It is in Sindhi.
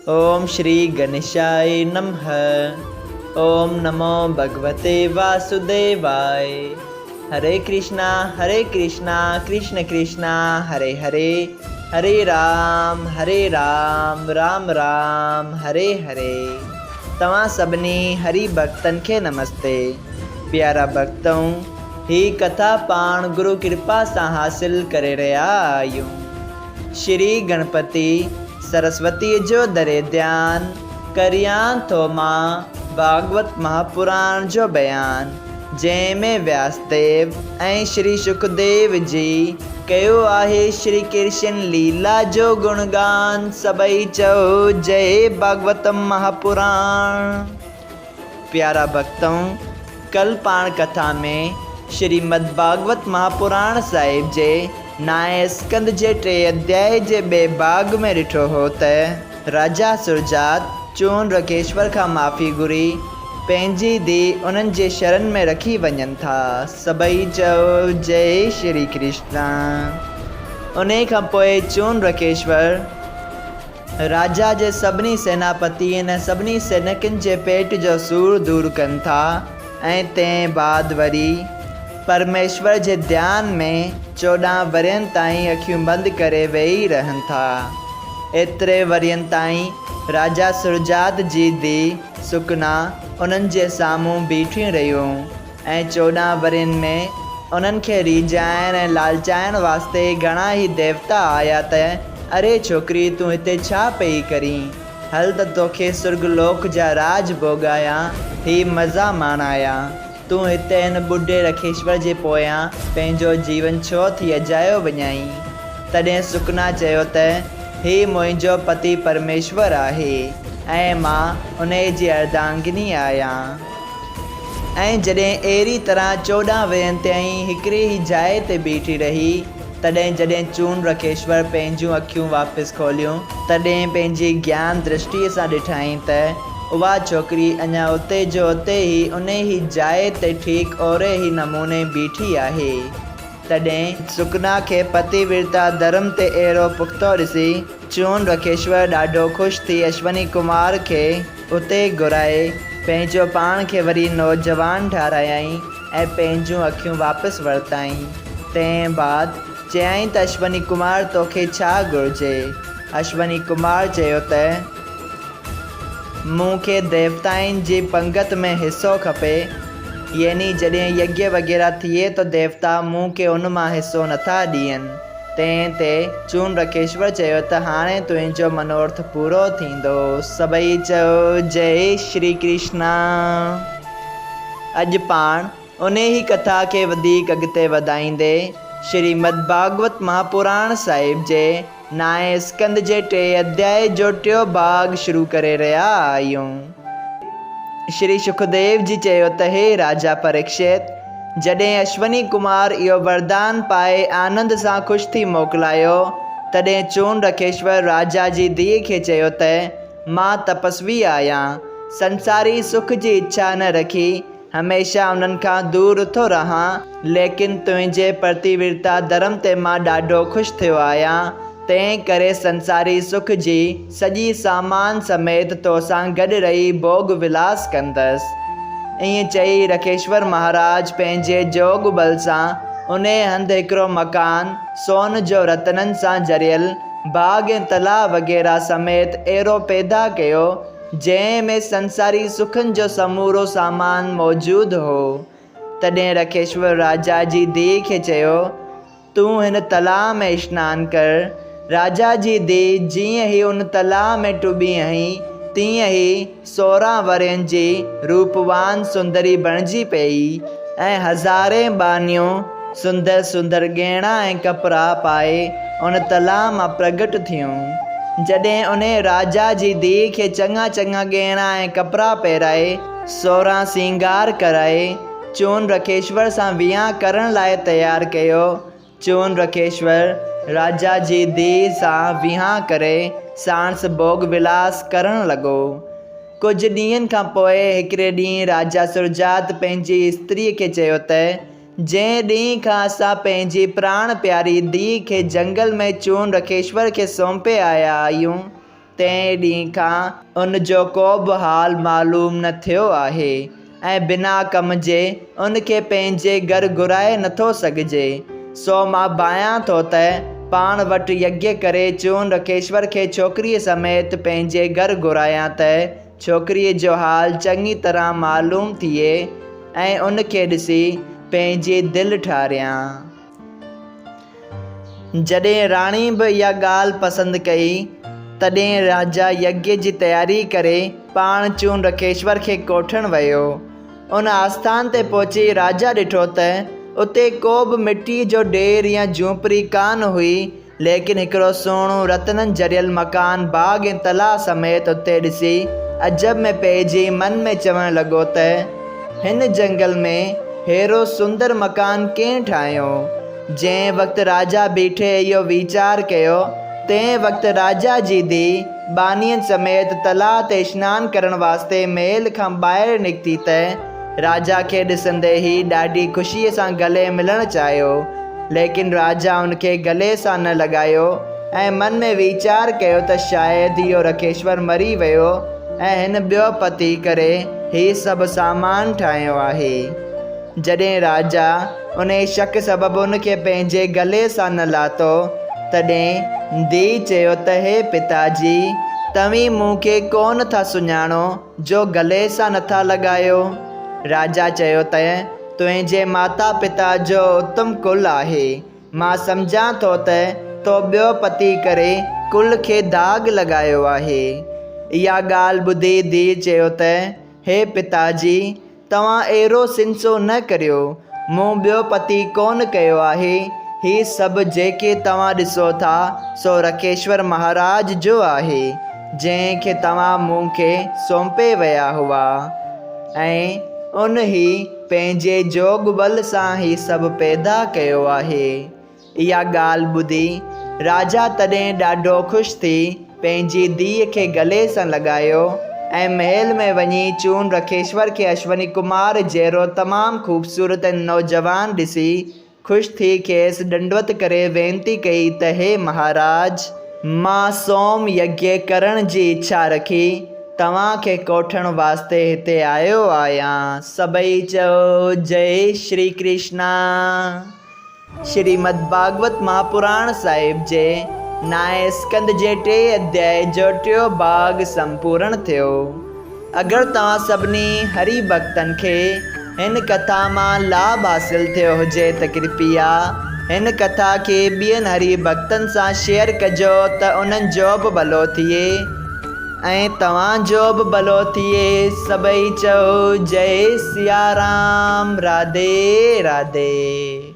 اوم شري گنيشائي نمه اوم نمو ڀڳوتي واسوديواي هري ڪرشنا هري ڪرشنا ڪرشن ڪرشنا هري هري هري رام هري رام رام رام هري هري توهان سڀني هري ڀڳتن کي نمستي پيارا ڀڳتؤ هي ڪٿا پاڻ گرو ڪرپا سان حاصل ڪري رهيا آهيون شري گڻپتي سرسوتيء جو دري ڌيان، ڪريان ٿو مان ڀاڳوت مهاپراڻ جو بيان، جنهن ۾ وياس ديو ۽ شري شڪديو جي ڪيو آهي شري ڪرشن ليلا جو گڻگان، سڀئي چئو جئي ڀاڳوت مهاپراڻ. پيارا ڀڳتؤ! ڪل پاڻ ڪٿا ۾ شريمد ڀاڳوت مهاپراڻ صاحب جي نائين اسڪنڌ جي ٽئين اڌيائي جي ٻئي ڀاڳ ۾ ڏٺو هو ته راجا سرجات چون رکيشور کان معافي گهري پنهنجي ڌيء انهن جي شرن ۾ رکي وڃن ٿا. سڀئي چئو جئي شري ڪرشنا. انهي کان پوء چون رکيشور. راجا جي سڀني سيناپتين ۽ سڀني سينڪن جي پيٽ جو سور دور ڪن ٿا ۽ تنهن بعد وري پرميشور جي ڌيان ۾ 14 ورهين تائين اکيون بند ڪري ويهي رهن ٿا. ايتري ورهين تائين راجا سرجات جي ڌيء سڪنا انهن جي سامهون بيٺيون رهيون. ۽ 14 ورهين ۾ انهن کي ريجهائڻ ۽ لالچائڻ واسطي گهڻا ئي ديوتا آيا ته اري ڇوڪري تون هتي ڇا پئي ڪرين؟ هل ته توکي سرڳ لوڪ جا راڄ ڀوڳايان، هي مزا ماڻايان. تون هتي هن ٻڍي رکيشور جي پويان پنهنجو جيون ڇو ٿي اجايو وڃائين؟ تڏهن سڪنا چيو ته هي منهنجو پتي پرميشور آهي ۽ مان انهيء جي ارڌانگني آهيان. ۽ جڏهن اهڙي طرح 14 ورهين تائين هڪڙي ئي جاء تي بيٺي رهي، تڏهن جڏهن چون رکيشور پنهنجون اکيون واپس کوليون، تڏهن پنهنجي گيان درشٽيء سان ڏٺائين ته اها ڇوڪري اڃا اتي جو اتي ئي انهي ئي جاء تي ٺيڪ اهڙي ئي نموني بيٺي آهي. تڏهن سڪنا کي پتي ورتا ڌرم تي اهڙو پختو ڏسي، چون رکيشور ڏاڍو خوش ٿي اشوني ڪمار کي اتي گهرائي پنهنجو پاڻ کي وري نوجوان ٺارايائين ۽ پنهنجون اکيون واپس ورتائين. تنهن بعد چيائين ته اشوني ڪمار توکي ڇا گهرجي؟ اشوني ڪمار چيو ته مون کي ديوتائن جي پنگت ۾ حصو کپي، يعني جڏهن يگيه وغيره ٿئي ته ديوتا مون کي ان مان حصو نٿا ڏين. تنهن تي چون رکيشور چيو ته هاڻي تنهنجو منورٿ پورو ٿيندو. سڀئي چيو جئي شري ڪرشنا. اڄ پاڻ انهي ئي ڪٿا کي وڌيڪ اڳتي وڌائيندي شريمد ڀاڳوت مهاپراڻ صاحب جي نائين اسڪنڌ جي ٽئين اڌيائي جو ٽيون ڀاڳ شروع ڪري رهيا آهيون. شري شڪديو جي چيو ته هي راجا پريڪشت! جڏهن اشوني ڪمار اهو وردان پائي آنند سان خوش ٿي موڪلايو، تڏهن چون رکيشور راجا جي ڌيء کي چيو ته، مان تپسوي آهيان، سنساري سک جي اڇا نه رکي، هميشه انهن کان دور ٿو رهان، ليڪن تنهنجي پرتيورتا ڌرم تي مان ڏاڍو خوش ٿيو آهيان، تنهن ڪري سنساري سک جي سڄي سامان سميت توسان گڏ رهي ڀوڳ ولاس ڪندس. ائين چئي رکيشور مهاراج پنهنجي جوڳ ٻل سان انهيء هنڌ هڪڙو مڪان سون جو رتنن سان جڙيل، باغ ۽ تلاء وغيره سميت اهڙو پيدا ڪيو، جنهن ۾ سنساري سکن جو سمورو سامان موجود هو. تڏهن رکيشور راجا جي ڌيء کي چيو. تون هن تلاء ۾ اشنان ڪر. راجا جي ڌيء جيئن ئي ان تلاء ۾ ٽٻي هنئي، تيئن ئي 16 ورهين جي روپوان سندري بڻجي پيئي ۽ هزارين ٻانهيون سندر سندر ڳهڻا ۽ ڪپڙا پائي ان تلاء مان پرگٽ ٿيون. جڏهن انهيء راجا جي ڌيء کي چڱا چڱا ڳهڻا ۽ ڪپڙا پهرائي، 16 سينگار ڪرائي، چون رکيشور سان ويهان ڪرڻ لاء تيار ڪيو. چون رکيشور راجا جي ڌيء سان ويهان ڪري ساڻس ڀوڳ ولاس ڪرڻ لڳو. ڪجهه ڏينهن کان پوء هڪڙي ڏينهن راجا سرجات پنهنجي استريء کي چيو ته، جنهن ڏينهن کان اسان پنهنجي پراڻ پياري ڌيء کي جهنگل ۾ چون رکيشور کي سونپي آيا آهيون، تنهن ڏينهن کان ان جو ڪو به حال معلوم نه ٿيو آهي ۽ بنا ڪم جي ان کي پنهنجي گهر گهرائي نٿو سگهجي. سو مان ڀانيان ٿو ته پاڻ وٽ يگيه ڪري چون رکيشور کي ڇوڪريء سميت پنهنجي گهر گهرايان ته ڇوڪريء جو حال چڱي طرح معلوم ٿئي ۽ ان کي ڏسي پنهنجي دل ٺاريان. جڏهن راڻي به اها ڳالهه پسند ڪئي، تڏهن راجا يگيه جي تياري ڪري پاڻ چون رکيشور کي ڪوٺڻ ويو. ان آسٿان تي پهچي راجا ڏٺو ته اتي ڪو به مٽيء جو ڍير يا جهونپري ڪانه هئي، ليڪن هڪڙو سهڻو رتنن جڙيل مڪان باغ ۽ تلاء سميت اتي ڏسي عجب ۾ پئجي من ۾ چوڻ لڳو ته هن جهنگل ۾ ههڙو سندر مڪان ڪنهن ٺاهيو؟ جنهن وقت راجا بيٺي اهو ويچار ڪيو، تنهن وقت راجا جي ڌيء ٻانهين سميت تلاء تي اشنان ڪرڻ واسطي محل کان ٻاهر نڪتي ته راجا کي ڏسندي ئي ڏاڍي خوشيء سان گلي ملڻ چاهيو، ليڪن راجا ان کي گلي سان نه لڳايو ۽ من ۾ ويچار ڪيو ته شايد اهو رکيشور مري ويو ۽ هن ٻيو پتي ڪري هي سڀ سامان ٺاهيو آهي. جڏهن راجا انهيء شڪ سبب ان کي پنهنجي گلي سان نه لاتو، تڏهن ڌيء چيو ته هي پتا جي، توهين مون کي ڪونه ٿا سڃاڻو، جو گلي سان نٿا لڳايو؟ راجا چيو ته تنهنجي ماتا پتا جو اتم ڪل آهي. مان سمجهان ٿو ته تو ٻيو پتي ڪري ڪل کي داغ لڳايو آهي. اها ڳالهه ٻڌي ڌيء چيو ته هي پتا جي، توهان اهڙو سنسو نه ڪريو، مون ٻيو پتي ڪونه ڪيو آهي، هي سڀ جيڪي توهان ڏسو ٿا، سو رکيشور مهاراج جو آهي، جنهن کي توهان مون کي سونپي ويا هئا ۽ ان ئي پنهنجي جوڳ ٻل سان هي سڀ پيدا ڪيو آهي. اها ڳالهه ٻڌي راجا تڏهن ڏاڍو خوش ٿي پنهنجي ڌيء کي گلي سان لڳايو ۽ محل ۾ وڃي چون رکيشور کي اشوني ڪمار جهڙو تمام خوبصورت ۽ نوجوان ڏسي خوش ٿي کيس ڏنڊوت ڪري وينتي ڪئي ته هي مهاراج! مان سوم يگيه ڪرڻ جي اڇا رکي توهان کي ڪوٺڻ واسطي هتي آيو آهيان. سڀئي چئو جئي شري ڪرشنا. شريمد ڀاڳوت مهاپراڻ صاحب جي نائين اسڪنڌ جي ٽئين اڌيائي جو ٽيون ڀاڳ سمپورڻ ٿيو. اگر توهان سڀني هري ڀڳتن کي هن ڪٿا مان لاڀ حاصل ٿيو هجي ته ڪرپيا هن ڪٿا کي ٻين هري ڀڳتن سان شيئر ڪجو ته انهن جو به ڀلو ٿئي ۽ توهان جو به ڀلو ٿئي سڀئي چئو جئي سيارام راڌي راڌي.